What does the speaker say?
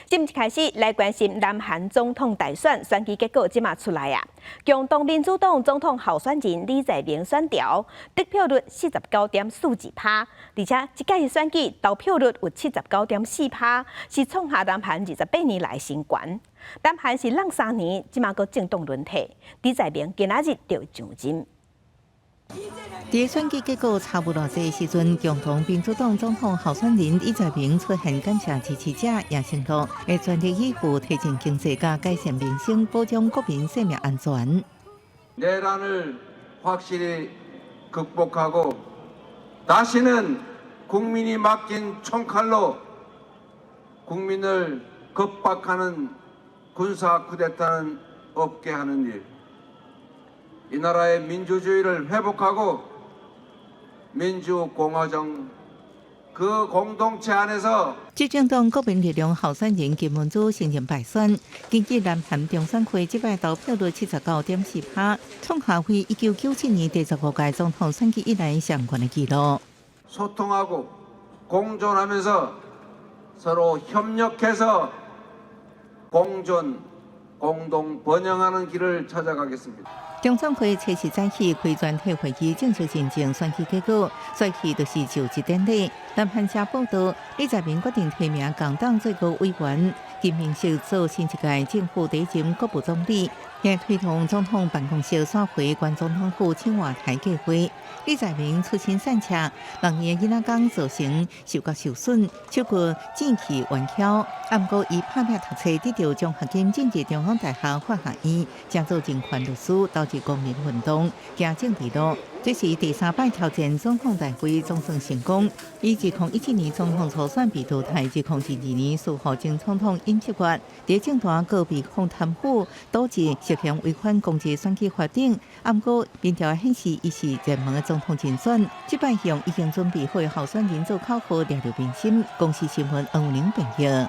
今日開始來關心南韓總統大選選舉結果，這馬出來啊！共同民主黨總統候選人李在明選著，得票率49.42%，而且這屆選舉投票率有79.4%，是創下南韓28年來新高。南韓是挵3年，這馬閣政黨輪替，李在明今仔日就上任。佇選舉結果差無偌濟時陣，共同民主黨總統候選人李在明出現感謝支持者，也承諾會全力以赴推進經濟佮改善民生，保障國民生命安全。 내란을확실히극복하고다시는국민이맡긴총칼로국민을겁박하는군사쿠데타는없게하는 일. 이 나라의 민주주의를 회복하고 민주공화정 그 공동체 안에서 執政黨國民力量候選人金文洙承認敗選。根據南韓中選會這擺投票率79.4%，創下自1997年第15屆總統選舉以來上懸的紀錄。 소통하고 공존하면서 서로 협력해서 공존 공동 번영하는 길을 찾아가겠습니다. 中選會初四早起開全體會議，正式認證選舉結果，隨去就是就職典禮。南韓社報道，李在明決定提名共黨最高委員金明石做新一屆政府第一任國務總理，也推動總統辦公室徙回原總統府青瓦台計劃。李在明出身散赤，6年囡仔工造成嗅覺受損，手骨戰去彎翹。毋過伊拍拚讀冊，得到獎學金進入中央大學法學院，正做人權律師，投入公民運動，行政治路。這是第三擺挑戰總統大位，總算成功。伊2017年總統初選被淘汰，2022年輸予前總統尹錫悅，佇政壇閣被控貪腐，導致涉嫌違反公職選舉法等。毋過民調顯示，伊是熱門的總統人選。這擺向已經準備好的候選人做口號，掠著民心。公視新聞黃玲編譯。